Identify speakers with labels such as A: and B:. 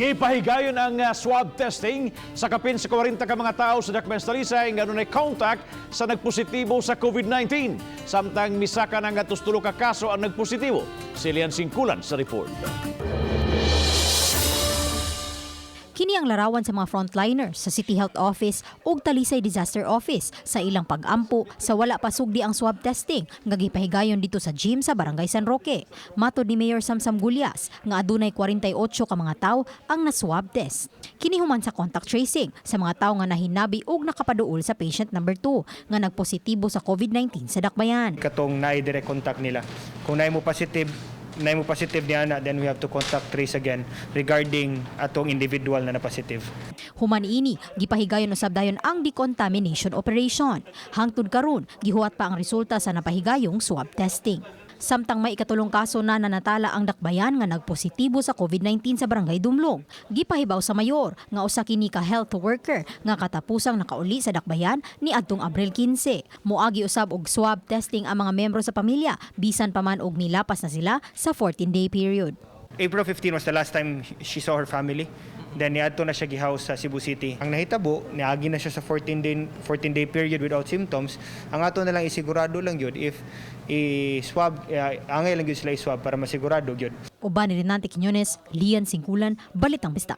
A: Gipahigayon ang swab testing sa kapin sa 40 ka mga tao sa Dakbayan sa Talisay nga adunay contact sa nagpositibo sa COVID-19. Samtang misaka na nga 3 ka kaso ang nagpositibo. Si Lian Singkulan sa report.
B: Kini ang larawan sa mga frontliners sa City Health Office ug Talisay Disaster Office sa ilang pag-ampo sa wala pa sugdi ang swab testing nga gipahigayon dito sa gym sa Barangay San Roque. Matod ni Mayor Samsam Gullas nga adunay 48 ka mga tawo ang na-swab test. Kini human sa contact tracing sa mga tawo nga nahinabi ug nakapaduol sa patient number 2 nga nagpositibo sa COVID-19 sa Dakbayan.
C: Katong naay direct contact nila. Kung naay mo positive niya na, then we have to contact trace again regarding atong individual na na-positive.
B: Human ini, gipahigayon usab dayon ang decontamination operation. Hangtod karon, gihuwat pa ang resulta sa napahigayong swab testing. Samtang may ikatulong kaso na nanatala ang Dakbayan nga nagpositibo sa COVID-19 sa Barangay Dumlog. Gipahibaw sa mayor nga usa kini ka health worker nga katapusang nakauli sa Dakbayan ni adtong Abril 15. Moagi usab og swab testing ang mga membro sa pamilya bisan pa man og nilapas na sila sa 14-day period.
C: April 15 was the last time she saw her family. Then niadto na siya gihouse sa Cebu City. Ang nahitabo, niagi na siya sa 14-day period without symptoms. Ang ato na lang isigurado lang yun if i-swab, angay lang yun sila i-swab para masigurado yun.
B: Uban ni Renante Quiñones, Lian Singkulan, Balitang Bisdak.